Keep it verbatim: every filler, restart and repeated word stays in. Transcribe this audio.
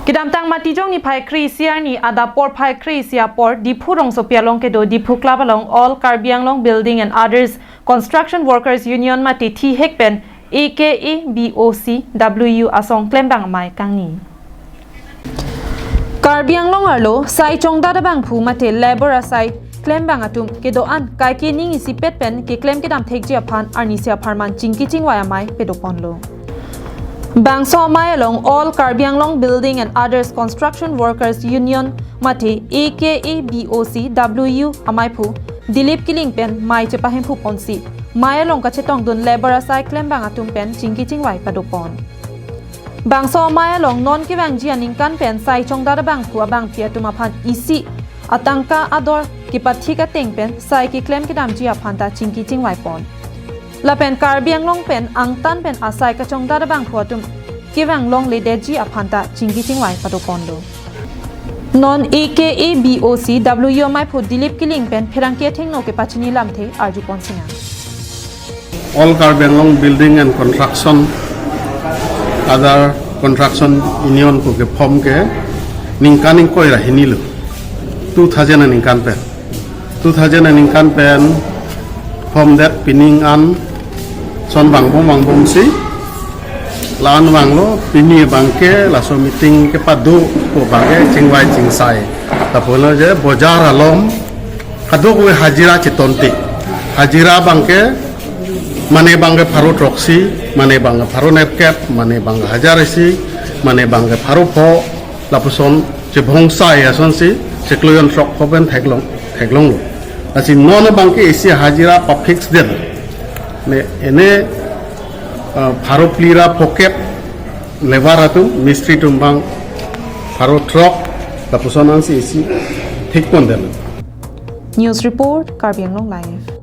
Kedamtang Matijong niphai kre-isi arni adap porphai kre-isi apor Diphu rongsopi along kedo Diphu Club along All Karbi Anglong Building and Others Construction Workers Union mate thihek pen A K A B O C W asong klembang amei kangni. Karbi Anglong arlo sai chongdat abangphu mate labour asai klembang atum kedo-an kaike ning isipet pen keklem kedam thekji aphan arnisi apharman chingki chingvai amei padoponlo. Bangso amei along All Karbi Anglong Building and Others Construction Workers Union mate A K A B O C W ameiphu Dilip Killing pen mei chepahemphu ponsi mei along kachetongdun labour asai klembang atum pen chingki chingvai padopon. Bangso amei along non kevangji aningkan pen sai chongdat abangphu abangpi atum aphan isi atangka ador kepathik ateng pen sai keklem kedamji aphanta chingki chingvai pon. Lapen Karbi Anglong pen angtan pen asai kachongdat abangphu atum kevang longledetji aphanta chingki chingvai padoponlo. Non A K A B O C W ameiphu Dilip Killing pen pherangke athengno kepachini lamthe arjupon sinang. All Karbi Anglong Building and Construction, Other Construction Union pu keform ke ningkan ingkoi ra hini lo, two thousand aningkan pen. Two thousand aningkan pen formdet, pining an son vangbom vangbomsi la-an vanglo. Pini abangke laso meeting kepado pu abangke chingvai chingsai. Lapulo je bojar along kadokave hajira chetonte. Hajira abangke mane abangke pharo throksi, mane abangke pharo nepkep, mane abangke hajar isi, mane abangke pharo pho, lapuson chebhongsai asonsi chiklo jon throksi pen theklong, theklonglo. Lasi non abangke isi hajira pa-fix den. Ne ene, ah, pharo phli ra phokep labour atum, mistri atum abang pharo throksi, lapuson ansi isi thik pon den. News report, Karbi Anglong Live.